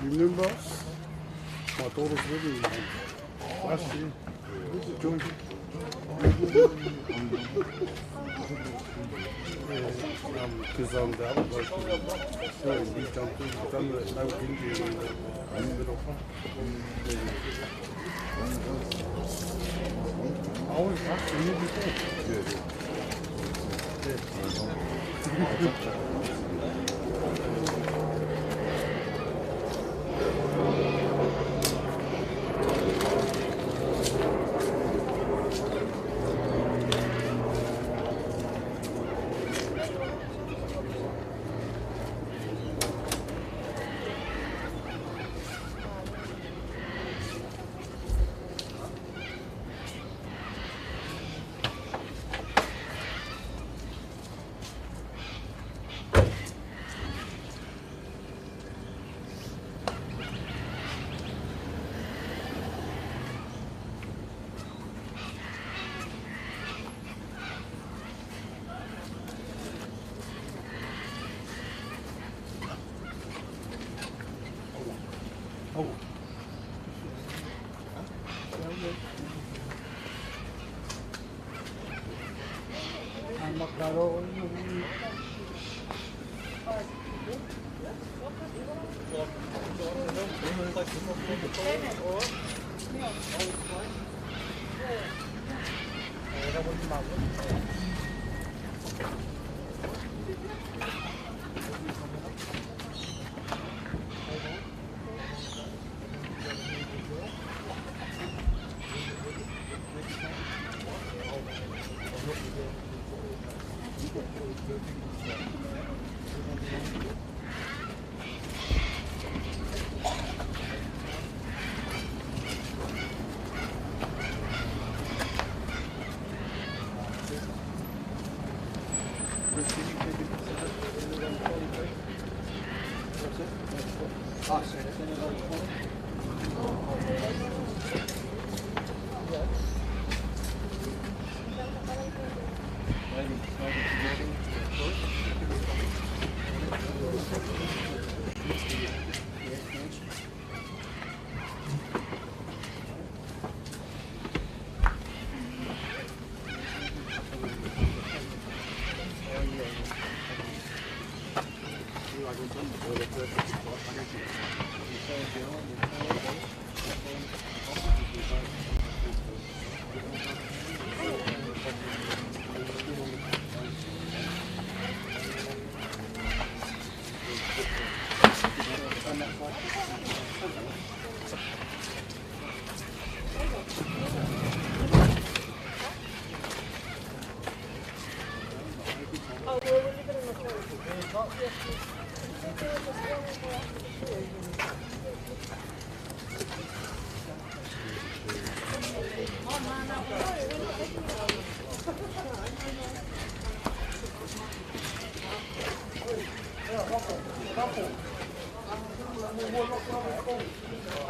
Remember, my daughter's wedding last year. Joined. Because the other bloke, he jumped in, done the no Indian in the middle. I was asking you before. Yeah.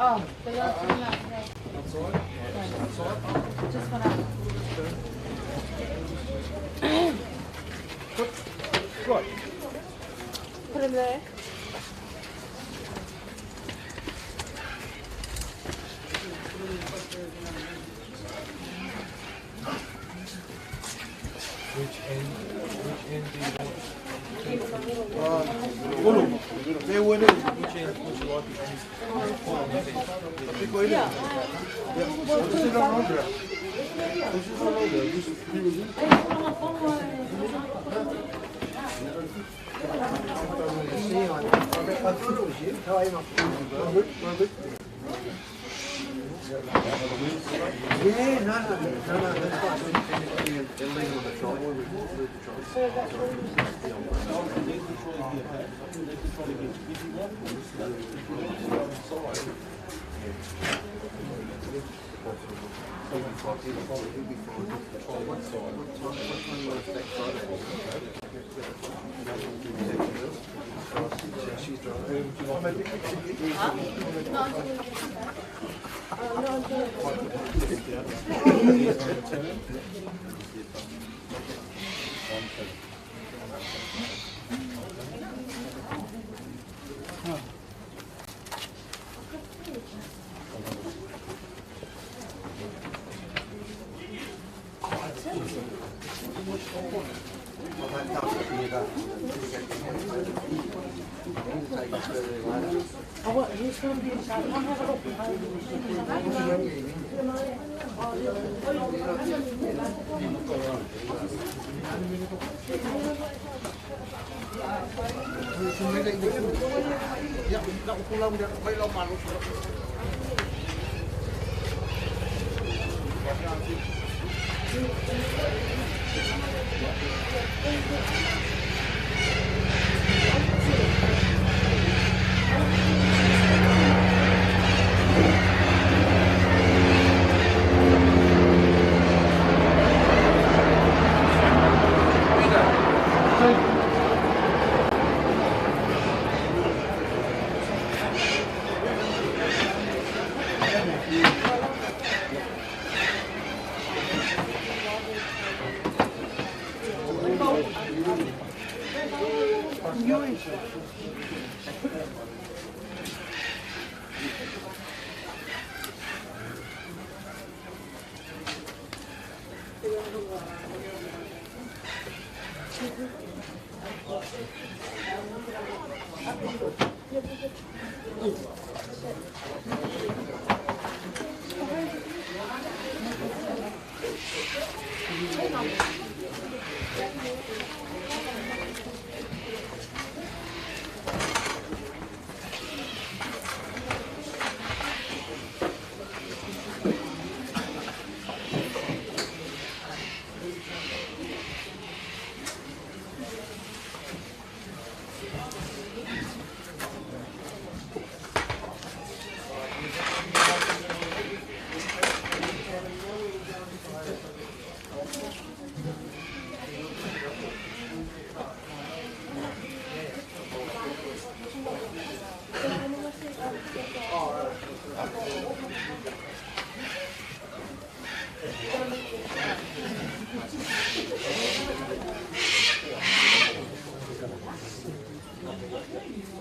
Oh, the last one up there. Just one up. Right. Put him there. Which end do you want? Which end would you like it to? Yeah. Yeah, no, that's fine. And leave them on the trolley. Move the trolley.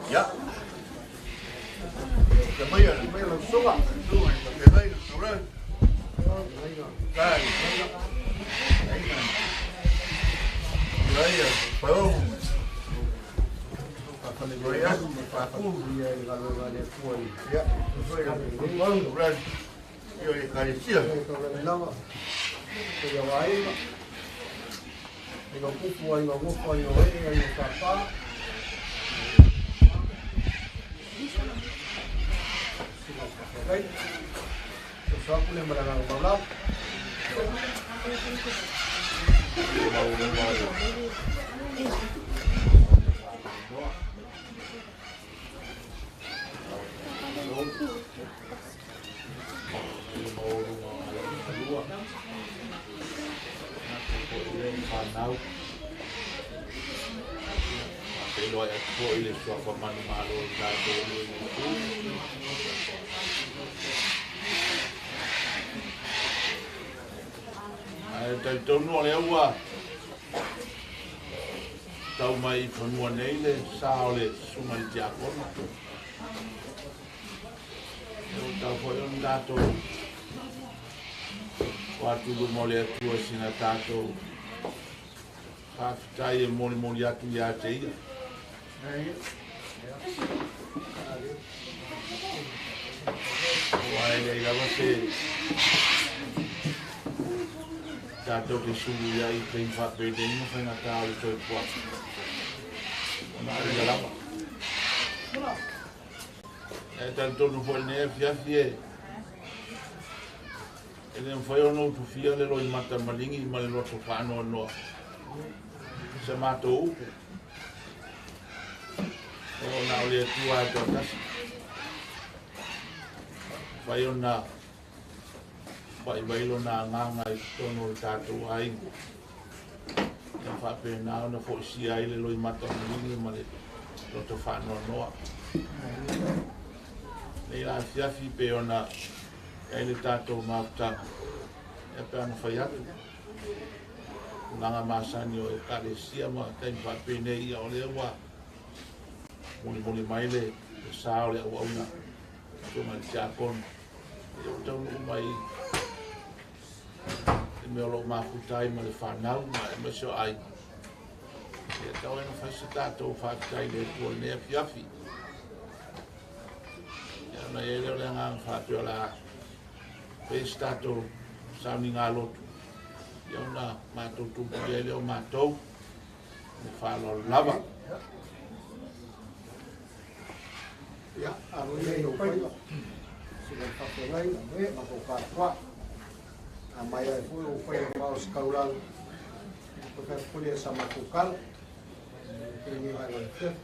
Ya. Te voy a suba. Te voy a sobre. Dai. Dai, pau. Ya, yo le carecía. Tonu o le aua tau mai i fanua nei le sa o le susuga i le tiakono. E o tau foi ona tatou o atu luma o le Atua sina tatou faafetai e molimoli atu ia te ia. Ua e leai lava se tatou te sulu iai i taimi faapenei ma faigata o le soifuaga ona ia lava. E talitonu foi lenei afiafi e e le mafai ona utufia le loimata maligi ma le loto faanoanoa i sa matou upu, ona o le Atua e toatasi mafai ona vaivai lona agaga i totonu o le tatou aiga, ia faapena ona foisia ai le loimata maligi ma le loto faanoanoa. Nei la afiafi pe ona ai le tatou mafutaga, ia pe ana fai atu tulaga masani o Ekalesia ma taimi faapenei, ia o lea ua mulimuli mai le sa o le auauna susuga i le tiakono, ia ua taunuu mai le mea o lo o mafuta ai ma le fanau ma aemaise o aiga. Ia tau ai ona fai se tatou faafetai i le Atua i lenei afiafi. Ia ona i ai lea o le agaga faapea o le a fai se tatou sauniga lotu, ia ona matou tumuli ai lea o matou le faaaloalo lava. Ia, alo ia i lou faiva, sila le faafeagaiga, ma tou tapuai. A mai ai foi ou faiva faaosikaulaga, toe fai atu foi lea sa matou tala. Lenei vaega o le afiafi.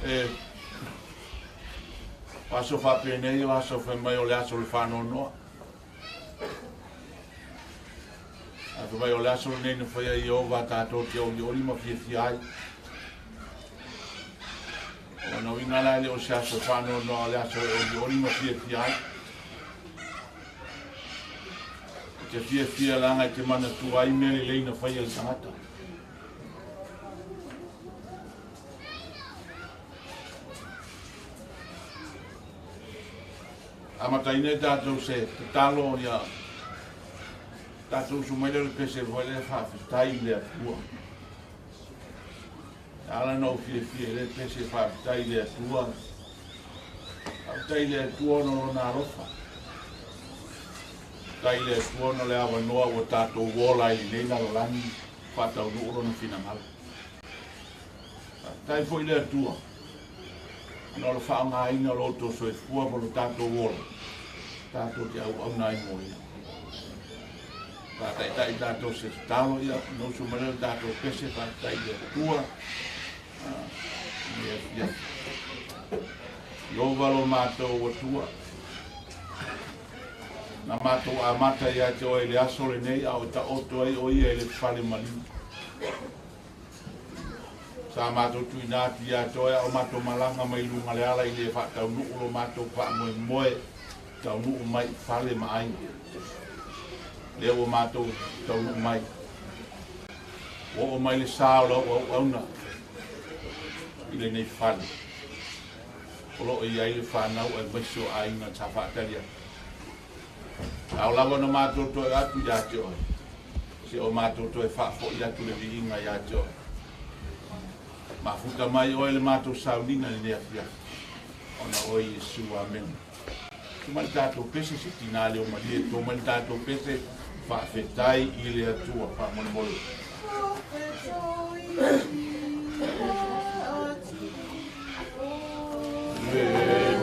E o aso faapenei o aso fai mai o le aso o le faanoanoa. Ae fai mai o le aso lenei na faia Ieova tatou te olioli ma fiafia ai. O lona uiga la e le o se aso faanoanoa, o le aso e olioli ma fiafia ai. E te fiafia leaga e te manatua ai mea lelei na faia le tagata. Amataina e tatou se tatalo, ia tatou usu mai lea o le pese foi lea faafetai i le Atua. E ala ona ou fiafia i le pese faafetai i le Atua. Faafetai i le Atua ona o lona alofa. Faafetai i le Atua ona o le avanoa ua tatou ola ai i lenei lalolagi faataunuu lona finagalo. Faafetai foi i le Atua ona o le faaaogaina o lo outou soifua ma lo tatou ola, tatou te auauna ai mo ia. Faataitai tatou se tatalo, ia ona usu mai lea o le tatou pese faafetai i le Atua. Lenei afiafi. Ieova lo matou Atua, na matou amata ia te oe i le aso lenei, a o taoto ai o ia i le fale maliu. Sa matou tuuina atu ia te oe a o matou malaga mai luga le ala i le faataunuu lo matou faamoemoe taunuu mai i fale ma aiga. Lea ua matou taunuu mai. Ua oo mai le sa o lau auauna i lenei fale. O lo o i ai le fanau aemaise o aiga sa faatali atu. Ao lava ona matou toe atu ia te oe, se o matou toe faafoi atu le viiga ia te oe. Mafuta mai oe le matou sauniga i lenei afiafi, ona oe Iesu, amene. Tu mai le tatou pese se tina leo malie, to mai le tatou pese faafetai i le Atua faamolemole. Le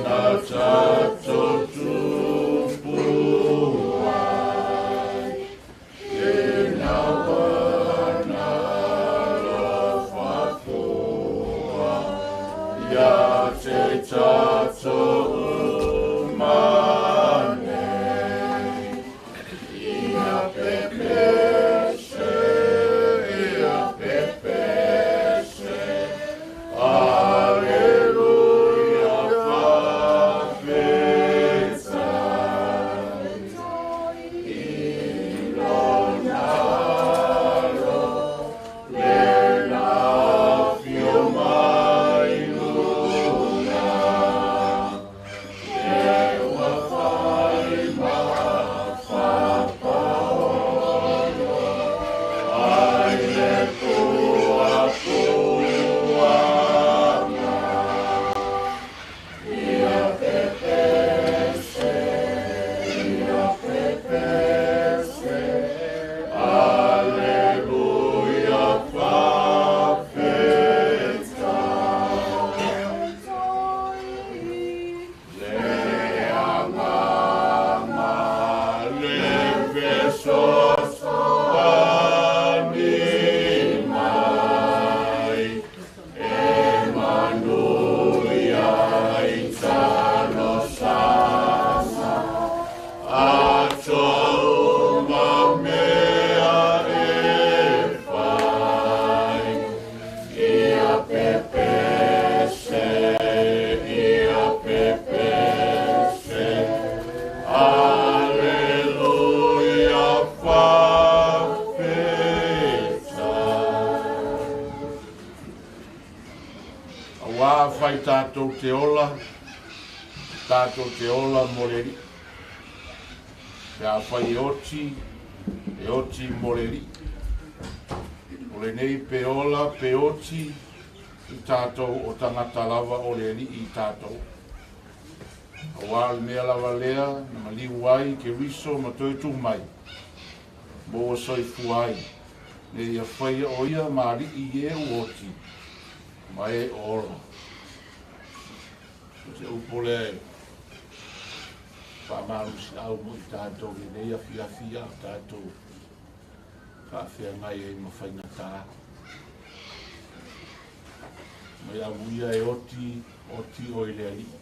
na tatou tupu ai, e na wana alofa fua, ia te tatou uma nei. Ia pepese, ia pepese, Alleluia, faafetai. Tatou te ola, tatou te ola mo le Alii. Pe afai e oti, e oti mo le Alii. O lenei pe ola pe oti i tatou o tagata lava o le Alii i tatou. Auā o le mea lava lea na maliu ai Keriso ma toe tu mai, mo ua soifua ai, ina ia faia o ia ma Alii i e ua oti ma e o ola. O se upu lea e faamalosiau mo i tatou i lenei afiafi a o tatou faafeagai ai ma faigata. Mai amuia e oti, oti oe i le Alii.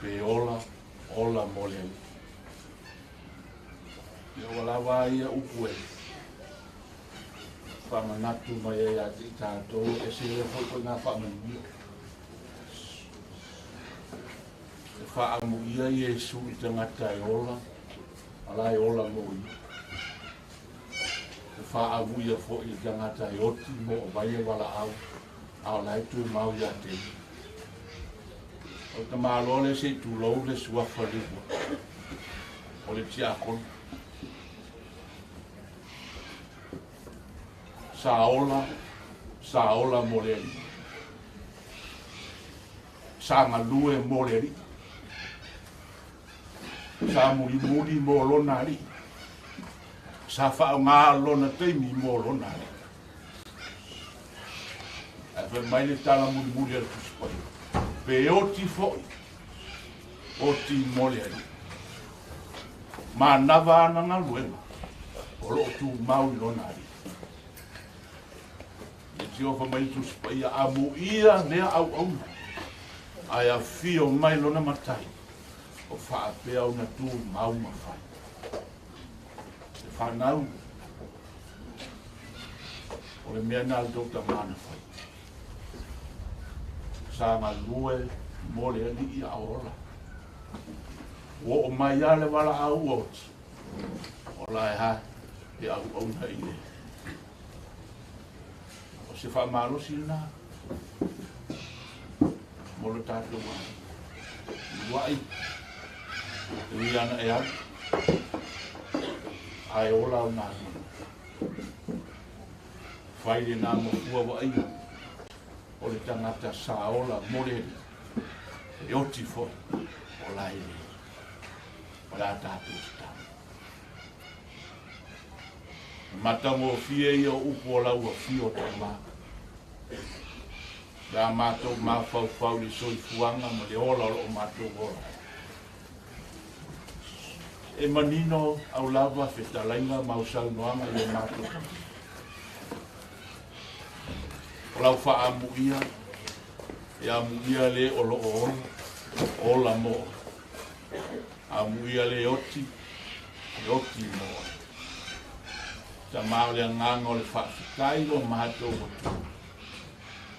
Pe ola, ola mo le Alii. Ia ua lava a ia upu e faamanatu mai ai ia te i tatou, e ese lea foi ituaiga faamanuia. E faaamuia Iesu i tagata e ola, a la e ola mo ia. E faaamuia foi i tagata e oti mo o vai le valaau, a o la e tumau ia te ia. O le tamaloa lea se i tulou le suafa Liua o le tiakono. Sa ola, sa ola mo le Alii. Sa galue mo le Alii. Sa mulimuli mo lona Alii. Sa faaaoga lona taimi mo lona Alii. Ae fai mai le tala mulimuli a le Tusi Paia, pe oti foi, oti mo le Alii. Manava ana galuega o lo o tumau i lona Alii. E tiofa mai le Tusi Paia, amuia lea auauna, ae afio mai lona Matai, o faapea ona tumau ma fai. Le fanau, o le mea na le tou tama na fai. Sa galue mo le Alii a ola. Ua oo mai lava le valaau ua oti, o la e ha e auauna i le. O se faamalosi lena mo le tatou aiga. Luai, e ui ana e alu, ae ola au galuega. Fai lena mafua vaaia o le tagata sa ola mo le Alii, e oti foi o la e le. O le a tatou tatalo. E matagofie ia o upu o lau afio tama. Pe a matou mafaufau i le soifuaga ma le ola o lo o matou ola ai. E manino au lava fetalaiga ma au saunoaga i o matou O lau faaamuia, e amuia le o lo o ola, ola mo oe. Amuia le oti, e oti mo oe. Tama o le agaga o le faafetai lo matou Atua.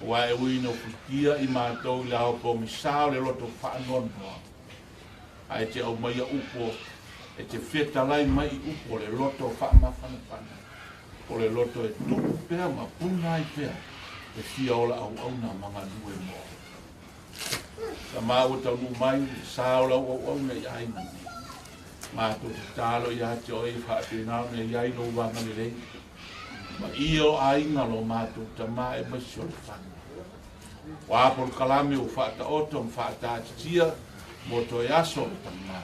Aua e ui ina ufitia i matou i le ao pogisa o le loto faanoanoa, ae te aumaia upu e te fetalai mai i upu o le loto faamafanafana, o le loto e tupu pea ma puna ai pea e fia ola auauna ma galue mo oe. Tama ua taunuu mai le sa o lau auauna i aiga nei. Matou tatalo ia te oe i faapena ona i ai lou agalelei ma ia o aiga lo matou tama e maise o le fana. Ua polokalame ua faataoto ma faataatitia mo toe aso o le tama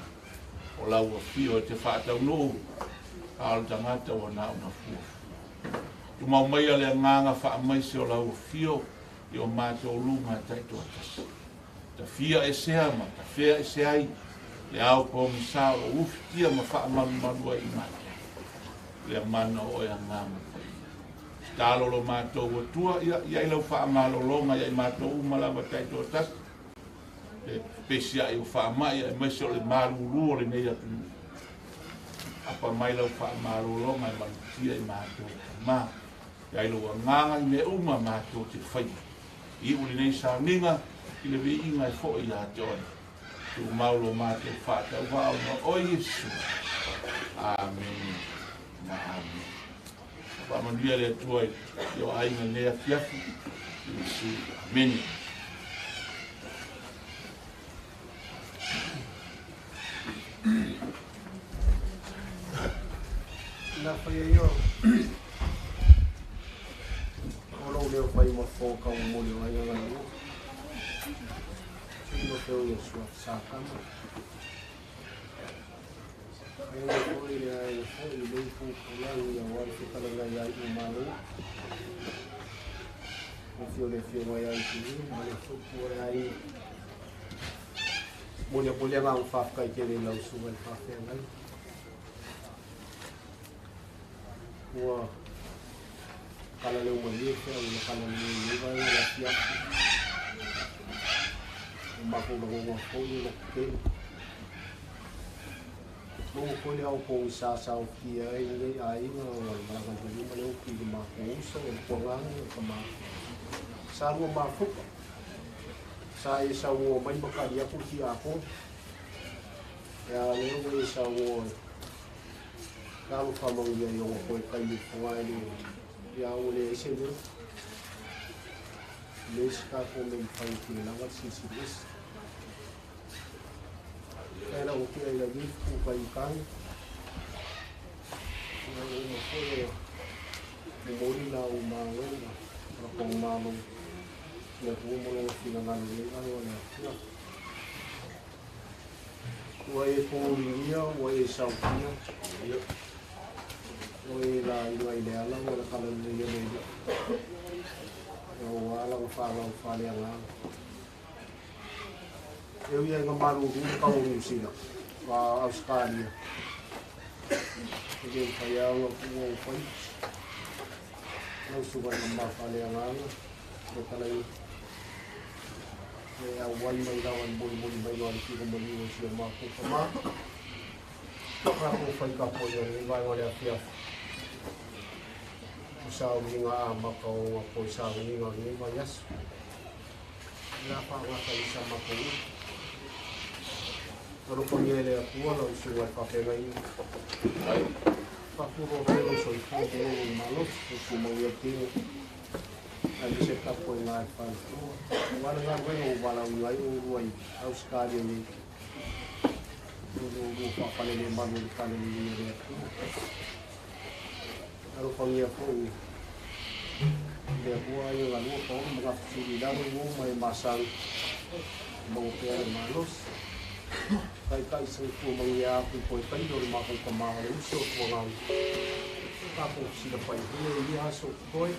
o lau afio e te faataunuu a o le tagata ua na ona fuafua. Tumau maia le agaga faamaise o lau afio i o matou luga e taitoatasi. Tafia esea ma tafea ese ai le ao pogisa o lo o ufitia ma faamalumalu ai i matou. Lea mana o oe agaga paia. Tatalo lo matou Atua, ia i ai lau faamalologa ia i matou uma lava taitoatasi, le pepesiai o faamai aemaise o le malulu o lenei atunuu. Apa mai lau faamalologa e malutia i matou tama. I ai lou agaga i mea uma matou te faia. Iu lenei sauniga i le viiga e foi ia te oe. Tumau lo matou faatauvaa ona o oe Iesu. Amene ma amene. Faamanuia le Atua i o aiga i lenei afiafi. Iesu. Amene. Na whai ai o o lou leo fai ma fō kau moli o ai ngai o. Sino feo ia sua sākama. Ai o foi le ai o foi le pu kau ia wale te kala ngai ai o malo. O fio le fio mai ai ki ma le fu pu ai. Moli o le nga o whawhkai ke le lau suwa le whawhea ngai. Ua kala leo malie fea ua kala leo le vai la fia. O mako la ua foi o ke. Mo foi le au po sa sa o ki ai le ai nga o le mara ka le ma le o ki ma ko uso o ko nga o ka ma. Sa lua ma fuka. Sa e sa ua mai maka ia ku ki a ko. Ya le o e sa ua Kalo whamangi ia o koe kai mi whangai le ia o le ese leo. Le isi ka ko me whai ki le langa si si esi. Kai la o ke ai la ni ku kai kai. Ia o mo koe o mori la o malo la ko malo. Ia ku mo lo fina ngalo le ngalo le fina. Ua e pōringia, ua e saukia. Ua e la inga i le ala, ua le kala le ia le ia. Ua ala ua whalau whale anga. E ui ai ngā maru ru kau o New Zealand, wa Australia. E le whai au ngā kua o whai. Lau suka ngā mā whale anga anga. Le kala i. E au wai mai rawa ni moli moli mai loa ni kiko moli o si o mā kouka mā. Ka kō whai ka poi o ni vai wale a fiafu. O sa o minga a maka o ngā poi sa o minga o ni vai aso. La wha ngā kai sa maka o. Alofa ia le Atua lau susuga i le faafeagaiga. Faafuro pea lou soifua ma lou malosi, lou tumau ia tino. Aemaise le tapuaiga a le faletua. Aua le galuega ua valaauina ai oulua i Ausetalia nei. O lo oulua faafalelemalu i le talalelei a le Atua. Alofagia foi le Atua ai o galua paolo ma gafasili i lalo ua uma e masau maua pea le malosi. Taitai soifua manuia atu i koe taimi o le matou tama o le uso o Tuagaga. Tatou silafai hea i ia aso o totoe,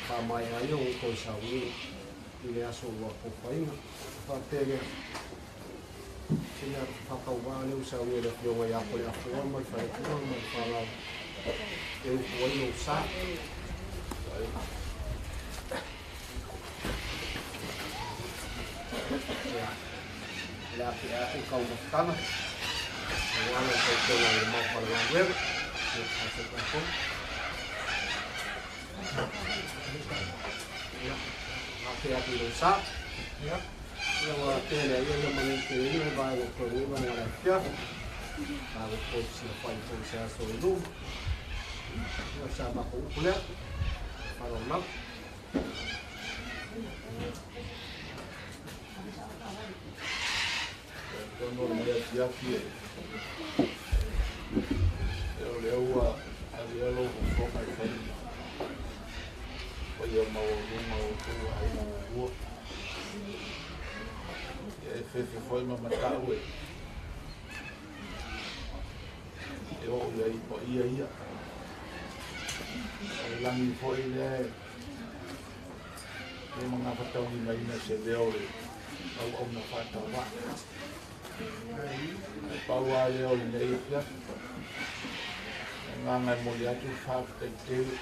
ka maea ai o toe sauni i le aso ua tofaina. Faapea lea, se mea whakauā leo sauni e le afioga ia koe afoa ma le wharetua ma le whalau e upu ai lou sa. Ia, le ake ake kau matana, o ana o kau tōna i le mau whare ngā wera, ia, a te kākou. Ia, ake ake lou sa. Ia, ia ua tele ia ia manu te ia he vae o koe ngā ngā lai pia. Tā o koe sila whai koe se aso e luma. Ia sa mako upu lea. Wharo nau. Tono le afiafi e. E o le aua avea lou fofoga e fai paia maualuga o outou aiga galua. Ia e fefe foi ma matau e e oo i ai paia ia. O le lagi foi lea e e magafataulima se leo o le auauna faatauva'a. Ae pau lava lea o lenei afiafi. E agaga e momoli atu le faafetai tele.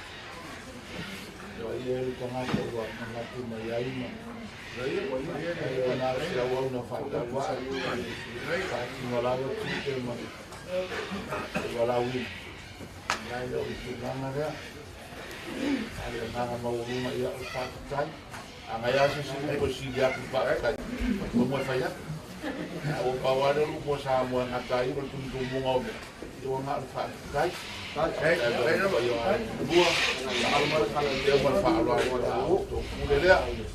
E ai e le tagata ua manatu mai ai ma ai o na o se auauna faatauva'a faatino lava tiute ma le valaauina. Ae le o le tulaga lea. A o le agaga maualuga ia o le faafetai. A ngai lava se isi upu e sili atu i le faafetai, ua moe fai atu. Ae ua pau lava lea o le upu a Samoa e gata ai o le tumutumuga o mea, ia ua na o le faafetai. Ae le paia o aiga lua, lea ma le faaaloalo i a outou pule lea. Ia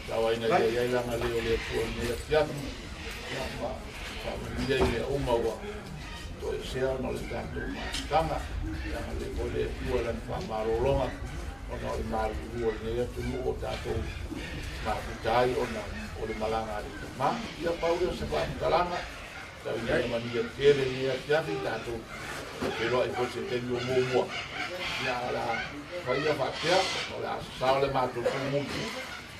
tauaina ia i ai le agalelei o le Atua i lenei afiafi, ia ma faamanuia i mea uma ua Toesea ona o le tatou mafutaga, ia agalelei foi le Atua i Lana faamalologa ona o le malulu o lenei atunuu o tatou mafuta ai ona o le malaga a le tama. Ia pau lea o se faamatalaga, tau ina ia manuia tele lenei afiafi, tatou feiloai foi i se taimi o muamua. Ia o le a fai ia faapea, o le a sasao le matou tumuli,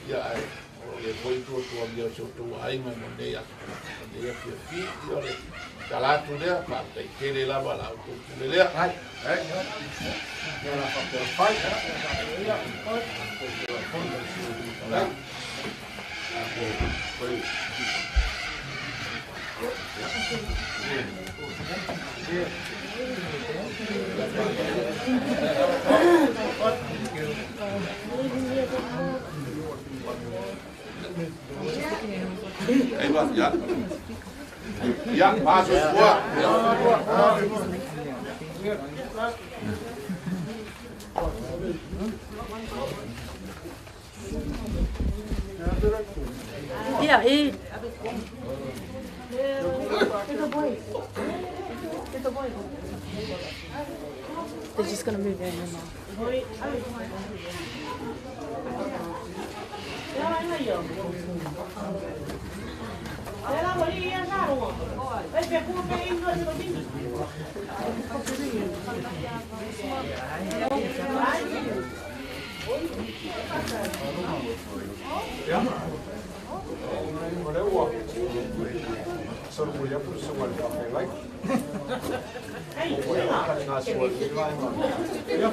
ia ae o le foi tuatuagia o si outou aiga mo lenei aso, lenei afiafi. Ia o le tala atu lea, faafetai tele lava la outou pule lea. Ai. Ia la faapea fai. Aiwa, ia. Ia, masoifua. Ia, e. They're just gonna move in now. Ia. O lea ua solomuli atu le susuga i le faafeagai. O ia taligasua i lenei vaega. Ia.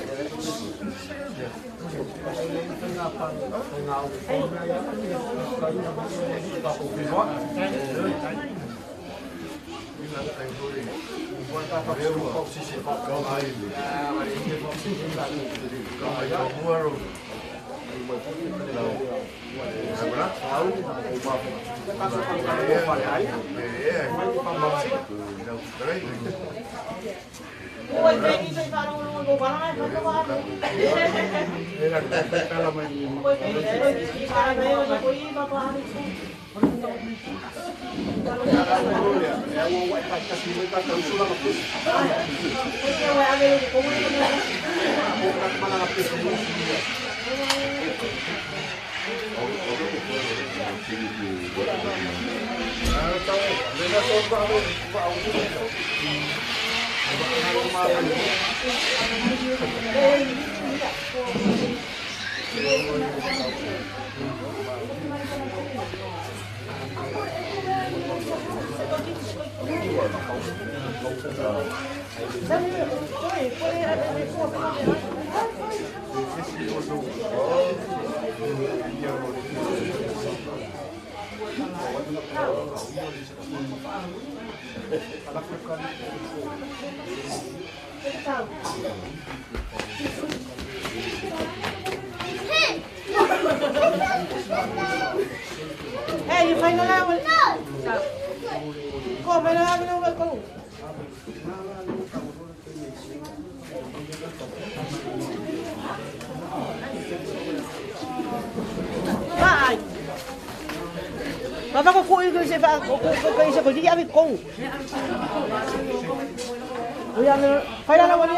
Hey, you find out. Ko, may nalaman ko. Bye. Baba ko ko se fa ko ko ko se ko di abi ko. Oya no, fai la wani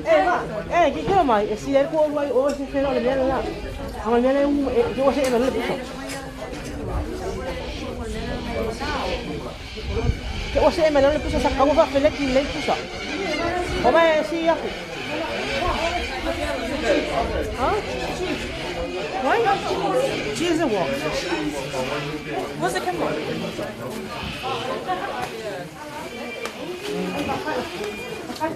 eh ma, eh ki kilo mai, si el ko wai o se felo le mela la. Ama mela un yo se me le puso. Que o se me le puso sa kawo fa fele ki le puso. O ma si ya. Huh? Why? Cheese and what? What's the camera? Ay,